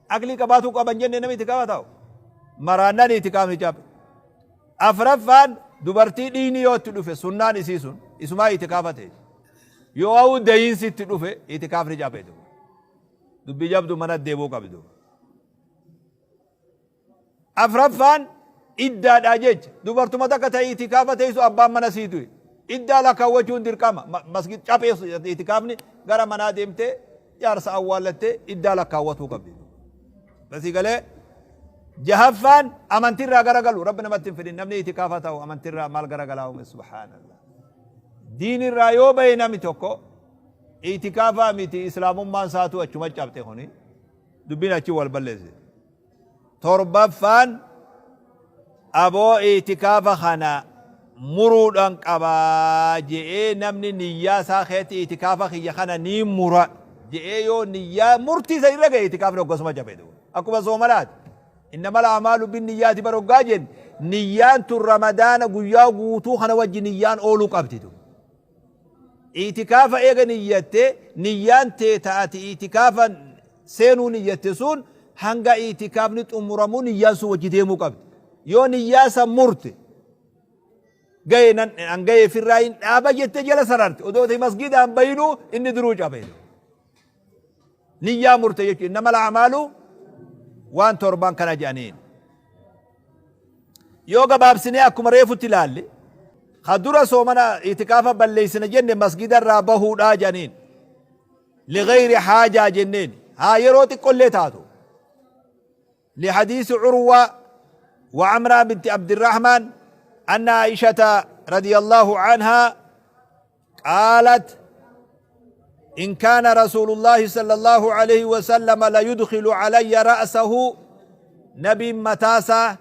Aqlii qabaatuu qaba hin jenne namni itikaafa taa'u. Maraannaan itikaafni cabe. Afraffaan dubartii dhiigni yoo itti dhufe sunnaan isii sun isumaa itikaafa ta'e. Yoo hawwu dayiinsi itti dhufe itikaafni cabe. Dubbii jabdu mana deebuu qabdu. Afraffaan iddaadhaa jecha dubartuma takka ta itikaafa teessu abbaan mana sii du'e. Iddaa lakkaawwachuun dirqama. Masgid caphee itikaafni gara manaa deemtee jaarsa awwaallattee iddaa lakkaawwatuu qabdi. Basii galee jahaffaan amantiirraa garagalu Rabbi namatti hin fidin, namni itikaafa ta'u amantiirraa maal garagalaa uume, subhaanallah. Diinirraa yoo bahe namni tokko itikaafaa miti, islaamummaan isaatu achuma cabxe, kuni dubbiin achi wal balleesse. Torbaffaan aboo itikaafa kana muruudhaan qaba je'ee namni niyyaa isaa keessatti itikaafa kiyya kana ni mura je'ee yoo niyyaa murtii san irra ga'e itikaafni hoggasuma cabe. Akkuma soomanaati. Innamal a'maalu bin niyyaati bar hoggaa jenne niyyaan tun Ramadaana guyyaa guutuu kana wajji niyyaan ooluu qabdi tun. Itikaafa eega niyyatte, niyyaan tee ta ati itikaafa seenuu niyyatte sun hanga itikaafni xumuramuu niyyaan sun wajji deemuu qabdi. Yoo niyyaa san murte gaye nan an gaye firraa hin dhaaba jette jala sararte odoo ta'e masgidaan bayinuu inni duruu cabe. Niyyaa murte jechuudha. Innamal a'maalu waan torban kana jedhaniin. Yoo gabaabsinee akkuma reefutti ilaalle, ka dura soomana itikaafa balleessina jenne masgida irraa bahuudhaa jedhaniin. Lighayri haajaa jenneen. Haa yeroo xiqqollee taatu. لحديث عروة وعمرة بنت عبد الرحمن أن عائشة رضي الله عنها قالت: إن كان رسول الله صلى الله عليه وسلم ليدخل علي رأسه، نبي متاسا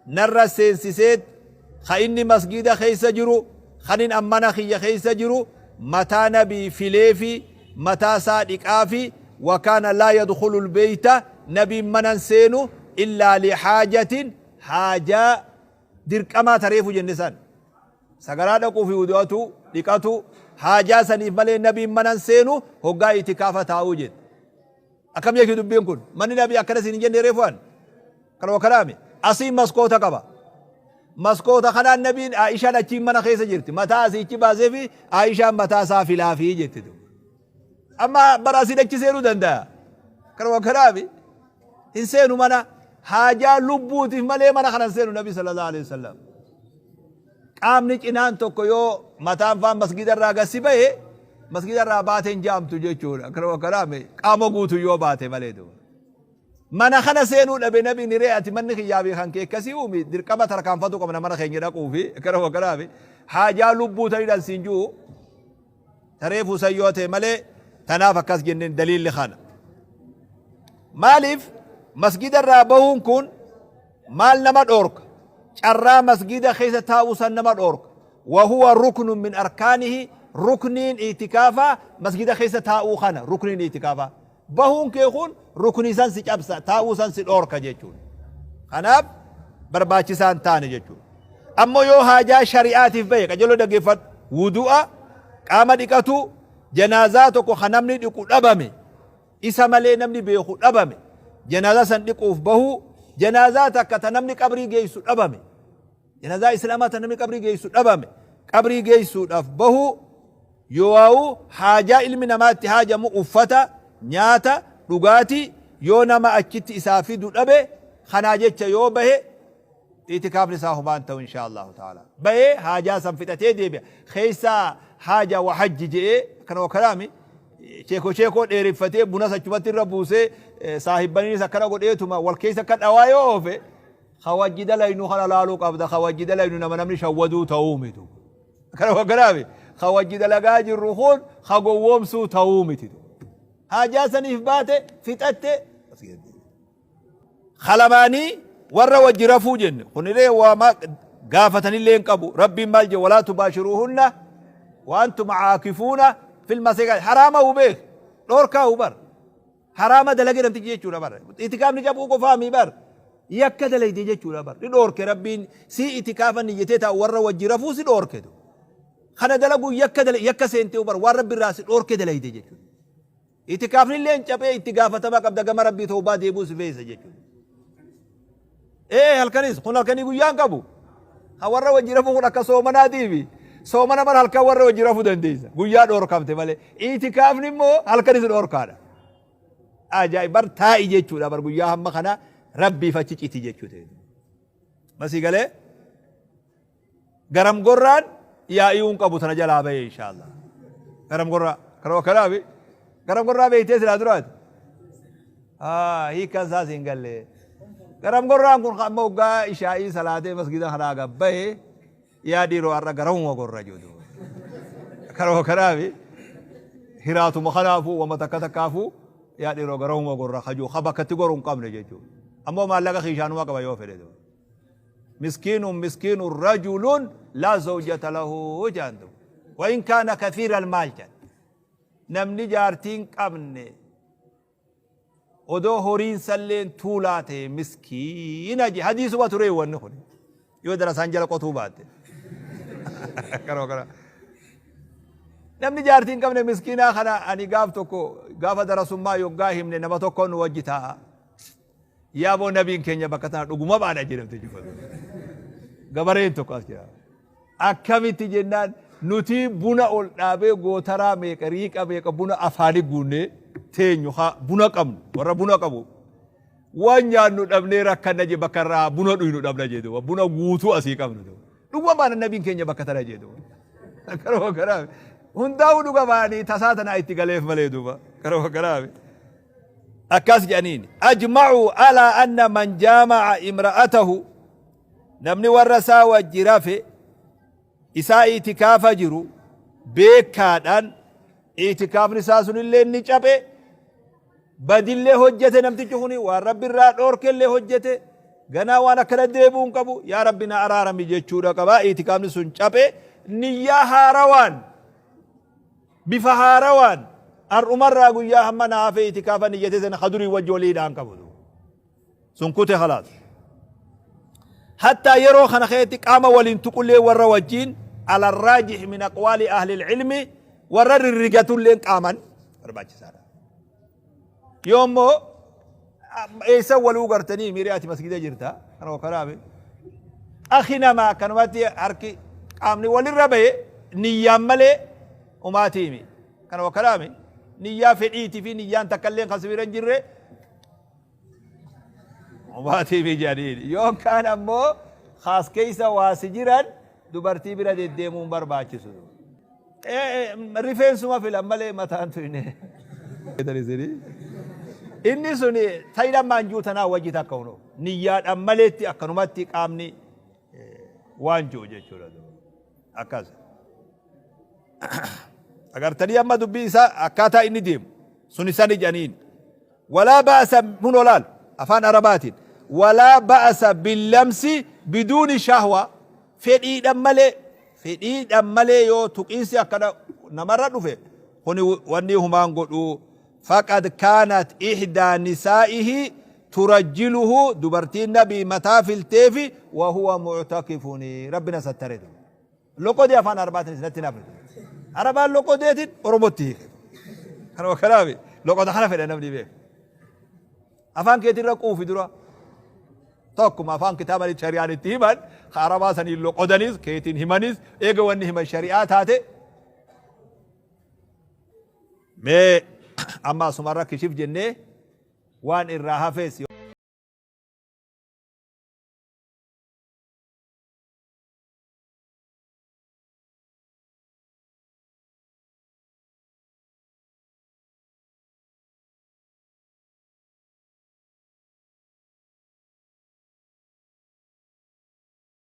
نر سينسيسيت خإني مسجد خيس جرو خنين أمنا خي خيس جرو متى نبي فيليفي متى صادق آفي، وكان لا يدخل البيت، نبي منن سينو، إلا لحاجة، حاجة dirqamaa tareefu jenne san sagaraa dhaquu fi wudu'atu dhiqatu haajaa saniif malee nabiin manan seenu hoggaa itikaafa taa'uu jedhe. Akkam jechuu dubbiin kun? Manni nabii akkana siin hin jenne reefu an kanuma kanaami asiin maskoota qaba. Maskoota kanaan nabiin Aishaan achiin mana keessa jirti, mataa asiichi baasee fi Aishaan mataa isaa filaafii jetti. Amma bara asiin achi seenuu danda'a? Kanuma kanaami hin seenu mana, haajaa lubbuutiif malee mana kana hin seenu nabi sallallahu alaihi wasallam. Qaamni cinaan tokko yoo mataan faan masgida irraa gasi bahe masgida irraa baate hin jaamtu jechuudha. Kanuma kanaami qaama guutuu yoo baate malee duuba. Mana kana seenuu dhabe nabiin hiree ati manni kiyyaa fi kan kee akkasii uumi, dirqama tarkaanfatuu qabna mana keenya dhaquu fi kanuma kanaami haajaa lubbuu ta'idhaan siin jiru tareefuu san yoo ta'e malee, tanaaf akkas jenneen daliilli kana. Maaliif masgida irraa bahuun kun maal nama dhoorka? Carraa masgida keessa taa'uu san nama dhoorka. Wahuwa ruknun min arkaanihi, rukniin itikaafaa masgida keessa taa'uu kana rukniin itikaafaa. Bahuun kee kun ruknii san si cabsa, taa'uu san si dhoorka jechuudha. Kanaaf barbaachisaa hin taane jechuudha. Ammoo yoo haajaa shari'aatiif bahe, qajeeloo dhaggeeffadhu, wudu'a qaama dhiqatu, janaazaa tokko kan namni dhiqu dhabame, isa malee namni beeku dhabame, janaazaa san dhiquuf bahuu, janaazaa takka ta namni qabrii geessu dhabame, janaazaa islaamaa ta namni qabrii geessu dhabame, qabrii geessuudhaaf bahuu, yooauu haajaa ilmi namaa itti haajamu, uffata, nyaata, dhugaatii yoo nama achitti isaa fidu dhabe, kanaa jecha yoo bahe itikaafni isaa homaa hin ta'u inshaa Allahu ta'ala. Bahee haajaa san fixatee deebi'a. Keessaa haaja wa hajji je'ee akkana wakalaami sheeko sheekoo dheereffatee bunas achumatti irra buusee saahibbaniinis akkana godheetuma wal keessa akka dhawaa yoo oofe ka wajji dalaynu kana laaluu qabda, ka wajji dalaynu nama namni shawwaduu ta'uu mitu. Kana wagganaami ka wajji dalagaa jirru kun ka gowwoomsuu ta'uu miti. Haajaa saniif baate fixatte kalamaanii warra wajji rafuu jenne kunillee waama gaafatanillee hin qabu. Rabbiin maal jedhe? Walaa tubaashiruuhunna wa antum caakifuuna Fil masjid haraama hu beek dhoorkaa hu bar. Haraama dalage namtichi jechuudha bar. Itikaafni cabuu qofaa mii bar. Yakka dalayde jechuudha bar. Ni dhoorke Rabbiin si itikaafa niyyatee taa'u warra wajji rafuu si dhoorke. Kana dalaguu yakka dala yakka seentee bar waan Rabbi irraa si dhoorke dalayde jechuudha. Itikaafni illee caphee itti gaafatama qabda gama Rabbii tawbaa deebuu si feesa jechuudha. Ee halkanis kun halkanii guyyaan qabu. Ha warra wajji rafuu kun akka soomanaatiifi soomana bara halkan warra wajji rafuu dandeessa. Guyyaa dhoorkamte malee. Itikaafni immoo halkanis dhoorkaadha. Ajaa'ib bar taa'i jechuudha bar guyyaa hamma kana Rabbiif achi citi jechuudha. Masii galee garam gorraan yaa'ii hin qabu tana jalaa bahee inshaallah. Garam gorraa karoo kanaafi garam gorraa beektee silaa duraati. Hiikkaan isaas hin galle. Garam gorraan kun amma waggaa ishaa'ii salaatee masgida kanaa gabbaye yaa dhiiroo har'a garamuma gorra jedhu. Karoo kanaafi hiraatuma kanaafuu wama takka takkaafuu yaa dhiiroo garamuma gorra kajuu ka bakka itti goru hin qabne jechuudha. Ammoo maallaqa kiishaanuma qaba yoo fedhe. Miskiinun miskiinun rajulun laa zawjata lahu jedhan duuba. Wa in kaana kathiira almaal jedhan. Namni jaartii hin qabne odoo horiin salleen tuulaa ta'e miskiina je hadiisuma ture wanni kun yoo darasaan jala qotuu baatte. Karoo kana. Namni jaartii hin qabne miskiinaa kana ani gaaf tokko gaafa darasummaa yoggaa himne nama tokko nu wajji taa'a. Yaa boo nabiin keenya bakka tana dhuguma baadha jedhamte jibbatu. Gabareen tokko as jira. Akkamitti jennaan nuti buna ol dhaabee gootaraa meeqa riiqa meeqa buna afaanii guunnee teenyu haa buna qabnu warra buna qabu. Waan nyaannu dhabnee rakkanna je bakka irraa buna dhuynu dhabna jee duuba buna guutuu asii qabnu duuba. Dhuguma baana nabiin keenya bakka tana jee duuba. Karuma kanaaf hundaa'uu dhuga baanii tasaa tanaa itti galeef malee duuba. Karuma kanaaf. Akkas jedhaniin ajma'uu alaa anna man jaama'a imra'atahu namni warra isaa wajji rafe isaa itikaafa jiru beekaadhaan itikaafni isaa sunillee ni caphe badillee hojjete namtichi kuni waan rabbi irraa dhoorkellee hojjete ganaa waan akkana deebi'uu hin qabu yaa rabbi na araarami jechuudha qaba itikaafni sun caphe niyyaa haarawaan Bifa haarawaan har'umarraa guyyaa hamma na hafe itikaafa niyyatee sana ka durii wajji walii hidhaan qabu. Sun kute khalaas. Hattaa yeroo kana keessatti qaama waliin tuqullee warra wajjiin alarraajih min aqwaali ahli ilmi warra rirrigatulleen qaaman barbaachisaadha. Yoo immoo eessa waluu gartanii miiree ati masgida jirta kanoo kanaaf akhi namaa akkanumatti harki qaamni walirra bahe niyyaan malee umaatiimi kanoo kanaaf niyyaa fedhiitii fi niyyaan takka illee kan sibira hin jirre umaatiimi jedhaniin yoo kaan ammoo kaas keessa waa si jiran dubartii bira deddeemuun barbaachisu. Rifeensuma filan malee mataan tuyne. Inni sun tayidan maanjuu tanaa wajji takka huno niyyaadhaan maleetti akkanumatti qaamni waan jiru jechuudha. Akkas. Agartanii amma dubbii isaa akkaataa inni deemu sun isani jedhaniin. Walaa ba'asa hunoo laal afaan arabaatiin walaa ba'asa billamsi biduuni shahwa fedhiidhan malee fedhiidhan malee yoo tuqiinsi akkana namarra dhufe kuni wanni humaan godhuu faqad kaanat ihdaa nisaa'ihi turajjiluhu dubartiin nabii mataa filteefi wa huwa mu'takifuni rabbi na sattare Loqodee afaan Arabaatiin isinatti hin hafne. Arabaan loqodeetiin Oromootti hiike. Kanuma kanaaf loqoda kana fedha namni beeku. Afaan keetirra quufi dura. Tokkuma afaan kitaaba shari'aan itti himan ka Arabaa saniin loqodanis keetiin himanis eega wanni himan shari'aa taate. Mee amma asumarra kishif jennee waan irraa hafes.